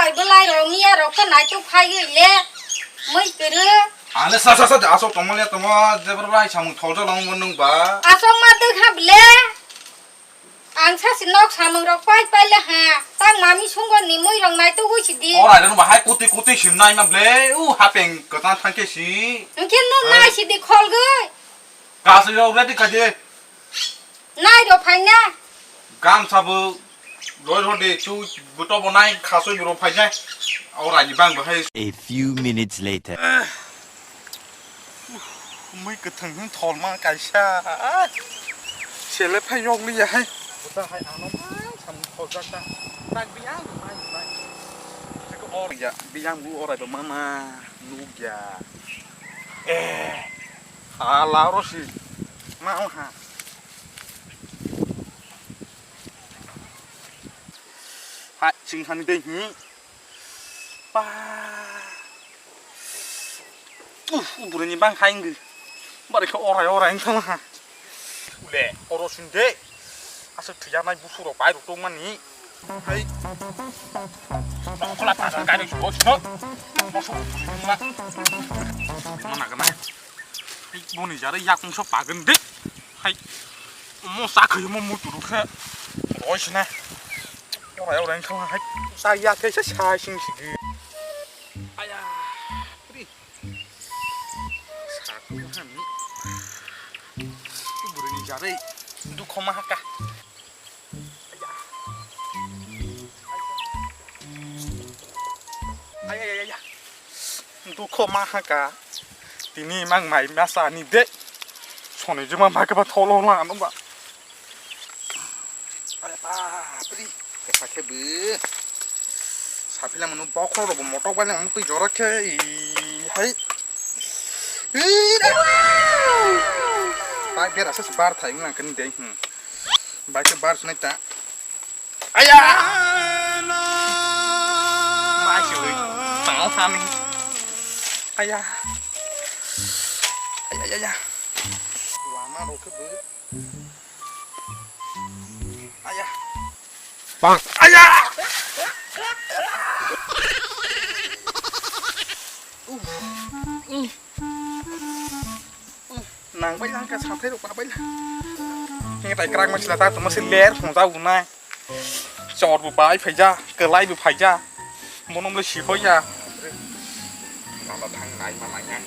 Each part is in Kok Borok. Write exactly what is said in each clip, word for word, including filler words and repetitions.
Ai belai rok miya rok khe naituk phaiwi le mui kwrwi. Ale sa sa sa asok tongmani tongo jebra bai samung tholja long bo nung ba. Asok ma twi kha bile. Ang sa si nok samung rok pai pai le ha. Tang mami sungo ni mui rok naituk wi si di. Ora reno bahai kuti kuti sim nai ma ble. U hapeng kota thangke si. Hingke no nai si di khol gwi. Kasi rok ready ka je. Nai rok phai na. Gamsa bo loi rode chu buto bo nai khasoi bo rok phai na. Ora ni bang bahai. A few minutes later. Mui kwthwng hwn tholma kaisa. Sele phai yokliya hai. Buta hai ano mai samung kholjak ta. Tak biyang mai mai. Seko or ya biyang bu orai ba mama nukya. Eh. Ha la ro si. Ma o ha. Hai sing hani dei hi. Pa. Uf, uburani bang khai ngi. Bari khe orai orai wng thang ha. Ule, oro sung de. Aswk thwiya nai busu rok bai rok tong mani. Hai. Nokhola ta kai rok bo sino. Moso uburani la. Mana kana. Boni jare yakung so pagan de. Hai. Mo sa khayo mo mutu rok khe. Roi sina. Orai orai wng thang hai. Sa ya khe sa sing sigi. Aya. Pri. Sakuhan ni. Buruni jarai. Dukho mahaka. Aya, aya, aya. Dukho mahaka. Tini mang mai masa ni de. Soni juma mai kaba tholo lang ano ba. Bapri, kesa khe bw. Saphila mano bokhorok bo motok bai nang twi jora khe, i, hai. I, da. Bai bera se bar thai wngkha nini dei, hmm. Bai khe bar sunai ta. Aya! Mai se ui. Tang thani. Aya. Aya, aya, aya. Lama rok khe bw. Aya. Bang. Aya. Nang bai lang ka sathai rok pa bai lang. Ngi tai krang ma sila ta tuma se ler hong ta unai. Chor bo bai phaija, kwlai bo phaija. Bonom le sikhoi ya. Lama thang nai ma nai ya.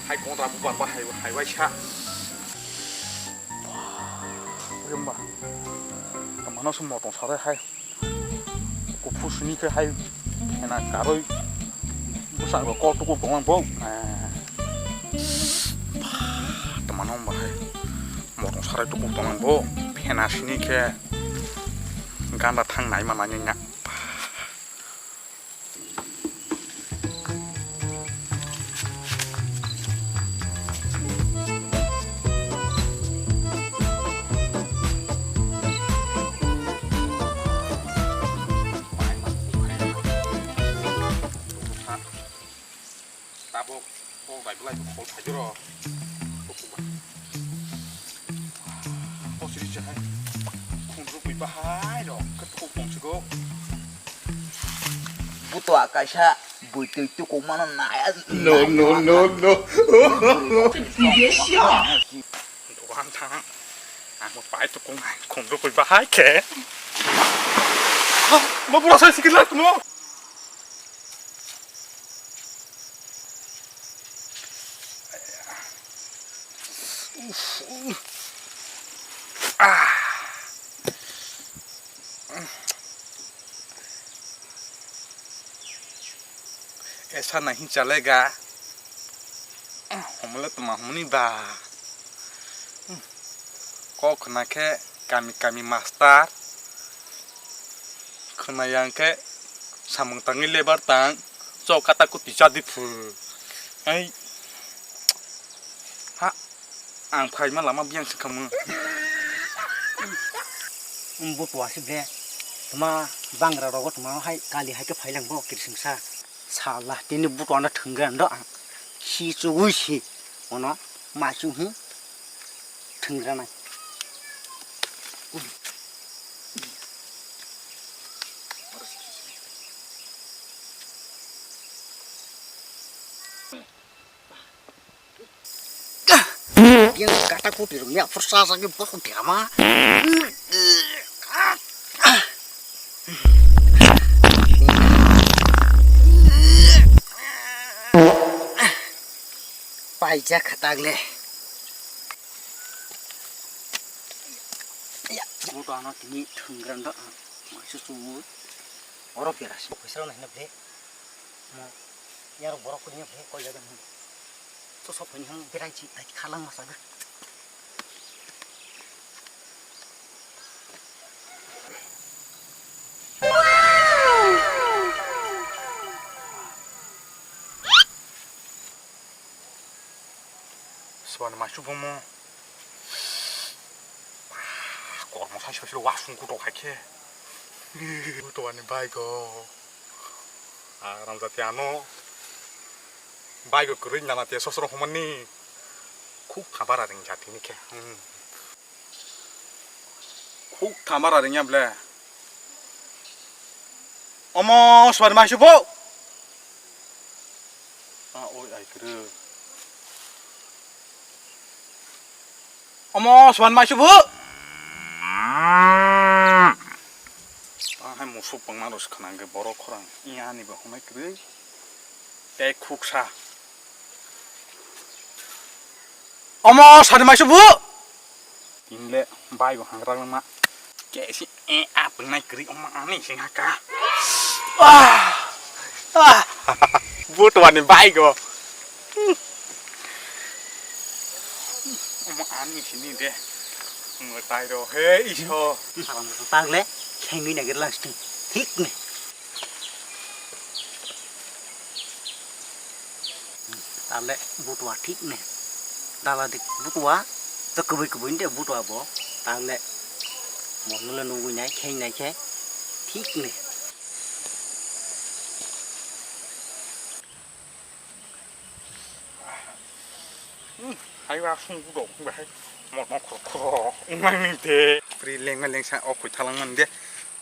Hai kontra bubar ba hai, hai bai sa. Remba. Tamano se motong sarai hai. Kuphur sini khe hai. Ena karoi. Busa ba kol tukur tonglang bo. Tamano ba hai. Motong sarai tukur tonglang bo. Phena sini khe. Ganda thang nai ma nai ya. Tabuk kok bai belai bo khol phaijoro. Kosiri se hai khunrwk bai bahai rok khe tukhuk tongsigo. Buto akaisa bwtwi tukhuk mano naya. No, no, no, no. Dogan thang. Ang bo pai tukhuk nai khunrwk bai bahai khe. Ma bura sai sikila tumo. Ah. Aisa nahi chalega. Humle tma humni ba. Kok khna khe kami kami master. Khna yang khe samung tangwi lebar tang. Chok kata kuti chadi phu. Ai. Ha. Ang phaima lama biyang se khamu. Umbo tuwa si ble. Tma bangra rogo tma hai kali hai khe phailang bo kirsing sa. Sala tini buto ano thwnggra ando ang. Si chugui si. Ono machu hi thwnggra nai. Yang kata ku di rumia persa sakit bok diama. Paijak khatak le. Ya, moto ano tini thwngran da. Maisa chu. Oro pera si phaisa rok naina ble. Mo yar borok kuni ble koi jaga. So so phani ham berai chi tai khalang masa ga. Swbani maisu bomo. Kormo sai sosiro wasung kutok hai khe. Butuani bike o. Aram jati ano. Bike o kwrwi nana te sosoro humani. Khuk thamara ring jati ni khe. Hmm. Khuk thamara ring ya ble. Omo swbani maisu bo. A oi ai kwrwi. Omo swbani maisu bo. A hai musuk pangma rw se khna hwnkhe borok khorang. Iya ni bo hwnwi kwrwi. Tei khuksa. Omo swbani maisu bo. Tinle bai bo hangrang ma. Kesi e a pengnai kri oma ani sing haka. Ah! Ah! Butuani bai go. Oma ani sini de. Mutai ro he iso. Salam tagle khengwi nagir lang sting. Thik ne. Tale butua thik ne. Dala dik butua. To kubui kubui de butua bo. Tale. Mo nule nungui nai kheng nai khe. Thik ne. Hai wa sung ku dok ba hai. Mo no khro khro. Ngai ni de. Pri leng leng sa o khoi thalang man de.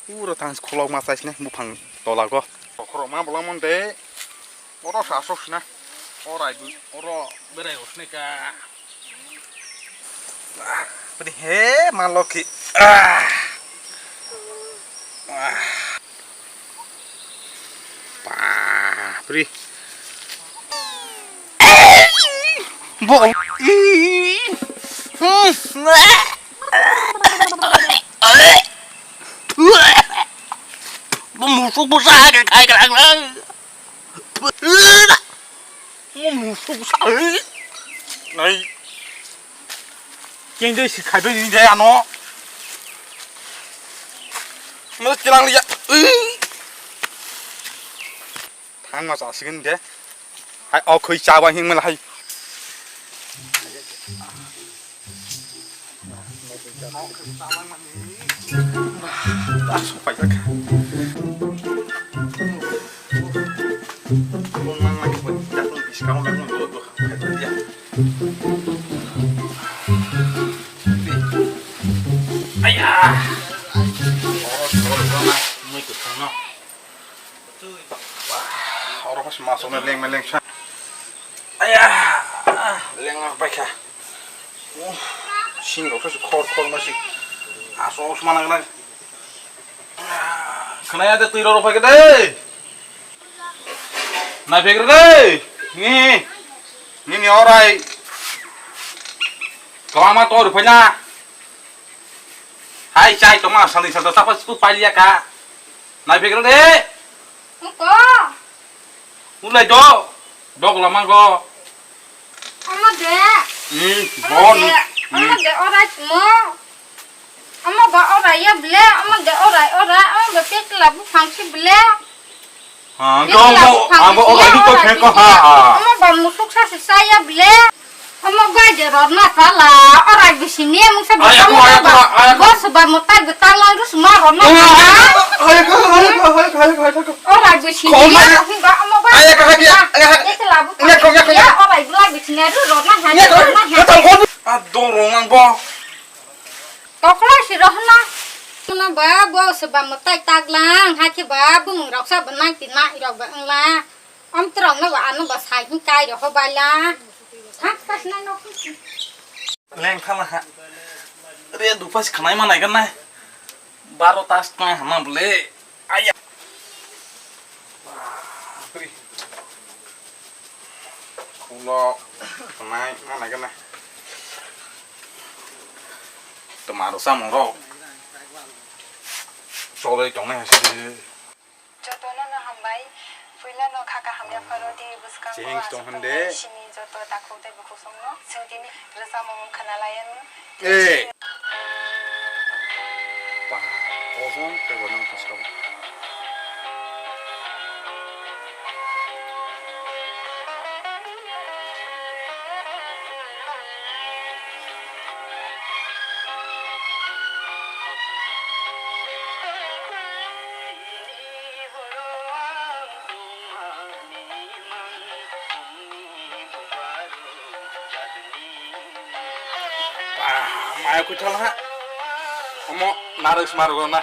Pura tang khulok ma chai sini buphang tola go. Khorokma bolong mon de. Oro sa sok sina. Orai bu oro berai osne ka. Bini he ma loki. Ah. Ah. Pa, pri. Bo. Bo musuk bo sa khai khai lang lang. Bo musuk sa. Nai. Keng dei si khai bai ni dei ano. Mo tilang liya. Thang ma sa sigin de. Hai o khoi cha ba hing mala hai. Asok pai jak. Bong mang mang ko jak biskang mang mang do do. Aya. Mui ko thang no. Wah, oro pas masuk na leng meleng sa. Aya, leng bai kha. Uh, sing rok se khor khor ma si. Aso usma nang nang. Khnaya de twi rok phai de. Nai phek de. Ni. Ni ni orai. Kama tor phai na. Hai chai tongma salni salta sapa siku pailiya ka. Nai phek de. Ko. Ulai do. Dok lama go. Ama de. Hmm, ama bon. De. Ama de orai mo. Ama ba orai ya ble, ama de orai orai, ama ba pekla bu phangsi ble. Ha, dong mo, abo o gari to thek ko ha. Omo ba musuk sa se saya ble. Omo bai de rot na sala. Ora bisi ni mung sa. Ay, bisi ako, ay, ako, ay, ako. Bos ba mo tai beta lang rus ma rot na sala. Ay, ako, ay, ako, ay, ako, ay, ako. Ora bisi ni. Koma. Omo bai. Ay, ako, ay, ako. Ek labu. Nya ko, nya ko, nya ko. Ora bisi ni rot na ha. Nya ko. Rot na ha. Adorong ang bo. Tokla si rohna. Muna ba bo se ba mwtai taglang, hakhe ba bumung rok sa ba nang ti na irok ba wngla. Om trok no ba ano ba sai hin kai rok ho baila. Ha, kas nai nok. Leng thala ha. Re dupas khnai ma nai ganai. Baro tas kna hama bole. Aya. Bapre. Ulo khnai ma nai ganai. Tomaro samung ro. Cholai tongnai hasi. Jotono no hambai. Puila no kha kaham yapharo di bwskango Cheheng aswk tong hande. Tongnai sini joto takhuk tei bukhuk songno. Chwng tini rwchapmung khna lai anw. Eh. Ba, o song tei bo nang kha sabo. Ah, maya kuchal ha. Omo narwg smarwg na.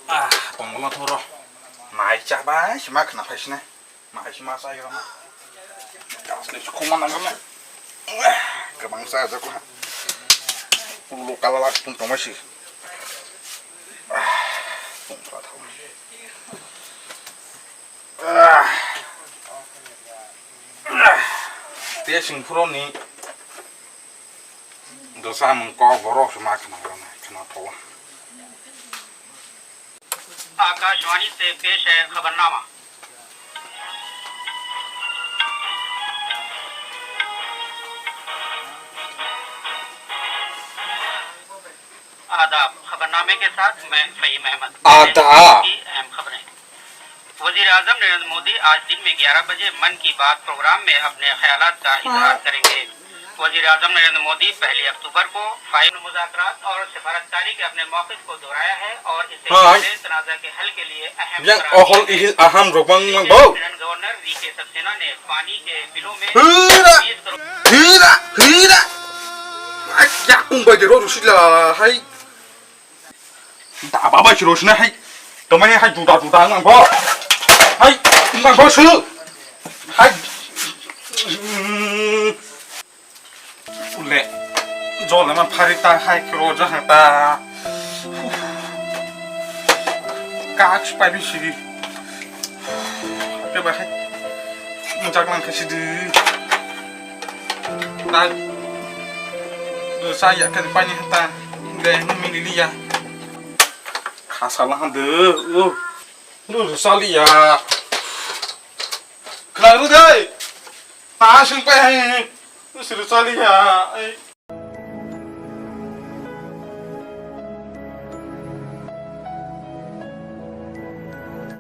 Ah, tongla thoro. Mai cha bai, sima khna phai sini. Mai sima sa yona. Gas ni khoma nang na. Kabang sa ja ko. Ulo kala lak pung tong si. Pung pha thaw. Ah. Te sing phuro ni dosa mung kok borok se ma khna rana khna thawa. Akashvani से पेश है खबरनामा। आदाब, खबरनामे के साथ मैं फहीम अहमद। आदाब। की अहम खबरें। वजीर आजम नरेंद्र मोदी आज दिन में ग्यारह बजे मन की बात प्रोग्राम में अपने ख्यालात का इजहार हाँ। करेंगे। वजीर आजम नरेंद्र मोदी पहली अक्टूबर को फाइव मुज़ाकरात और सफारतकारी के अपने मौक़िफ़ को दोहराया है और इससे हाँ। पहले तनाज़ा के हल के लिए अहम Yang करार ohol दिए गए। Ihil aham rok bang mang bo. Lieutenant governor V K Saxena ने पानी के बिलों में Hura! बीस crore Hura! Hura! Ai, ya kung bai de ro rusi la hai. Da ba bai si ro sina hai. To mai hai juda juda mang bo. Hai, mang bo su. Hai. Ule, jol ma phari ta hai kro ja ha ta. Kak spai bi siri. Ke ba hai. Mujak lang ke sidi. Ta. Do sa ya ke pani ta. Ule, mili liya. Khasa lang de. Uh. Lu sali ya. Khlai ru dai. Ta sing pai hai. Lu sali ya. Ai.